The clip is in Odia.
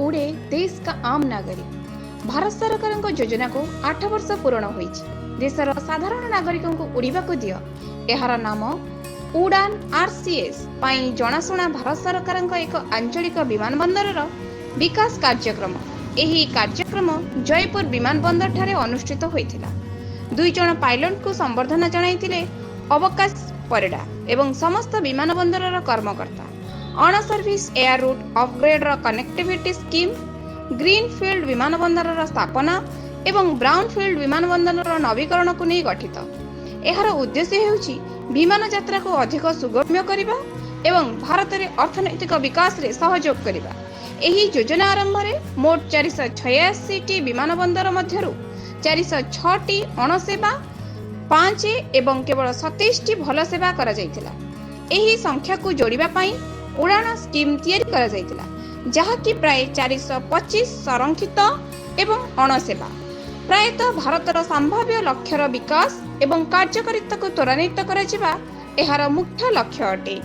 उड़े देश का आम नागरिक। ଭାରତ ସରକାରଙ୍କ ଯୋଜନାକୁ 8 ବର୍ଷ ପୂରଣ ହୋଇଛି। ଦେଶର ସାଧାରଣ ନାଗରିକଙ୍କୁ ଉଡ଼ିବାକୁ ଦିଅ। ଏହାର ନାମ ଉଡ଼ାନ ଆରସିଏସ୍ ପାଇଁ ଜଣାଶୁଣା ଭାରତ ସରକାରଙ୍କ ଏକ ଆଞ୍ଚଳିକ ବିମାନ ବନ୍ଦରର ବିକାଶ କାର୍ଯ୍ୟକ୍ରମ। ଏହି କାର୍ଯ୍ୟକ୍ରମ ଜୟପୁର ବିମାନ ବନ୍ଦରଠାରେ ଅନୁଷ୍ଠିତ ହୋଇଥିଲା। ଦୁଇ ଜଣ ପାଇଲଟଙ୍କୁ ସମ୍ବର୍ଦ୍ଧନା ଜଣାଇଥିଲେ ଅବକାଶ ପରିଡ଼ା ଏବଂ ସମସ୍ତ ବିମାନ ବନ୍ଦରର କର୍ମକର୍ତ୍ତା। ଅଣ ସର୍ଭିସ ଏୟାର ରୁଟ୍ ଅପଗ୍ରେଡର କନେକ୍ଟିଭିଟି ସ୍କିମ୍, ଗ୍ରୀନ୍ ଫିଲ୍ଡ ବିମାନ ବନ୍ଦରର ସ୍ଥାପନା ଏବଂ ବ୍ରାଉନ୍ ଫିଲ୍ଡ ବିମାନ ବନ୍ଦରର ନବୀକରଣକୁ ନେଇ ଗଠିତ। ଏହାର ଉଦ୍ଦେଶ୍ୟ ହେଉଛି ବିମାନ ଯାତ୍ରାକୁ ଅଧିକ ସୁଗମ୍ୟ କରିବା ଏବଂ ଭାରତରେ ଅର୍ଥନୈତିକ ବିକାଶରେ ସହଯୋଗ କରିବା। ଏହି ଯୋଜନା ଆରମ୍ଭରେ ମୋଟ 486ଟି ବିମାନ ବନ୍ଦର ମଧ୍ୟରୁ 406ଟି ଅଣସେବା, 5 ଏବଂ କେବଳ 27ଟି ଭଲ ସେବା କରାଯାଇଥିଲା। ଏହି ସଂଖ୍ୟାକୁ ଯୋଡ଼ିବା ପାଇଁ ଉଡ଼ାଣ ସ୍କିମ୍ ତିଆରି କରାଯାଇଥିଲା, ଯାହାକି ପ୍ରାୟ 425 ସଂରକ୍ଷିତ ଏବଂ ଅଣସେବା। ପ୍ରାୟତଃ ଭାରତର ସମ୍ଭାବ୍ୟ ଲକ୍ଷ୍ୟର ବିକାଶ ଏବଂ କାର୍ଯ୍ୟକାରିତାକୁ ତ୍ୱରାନ୍ୱିତ କରାଯିବା ଏହାର ମୁଖ୍ୟ ଲକ୍ଷ୍ୟ ଅଟେ।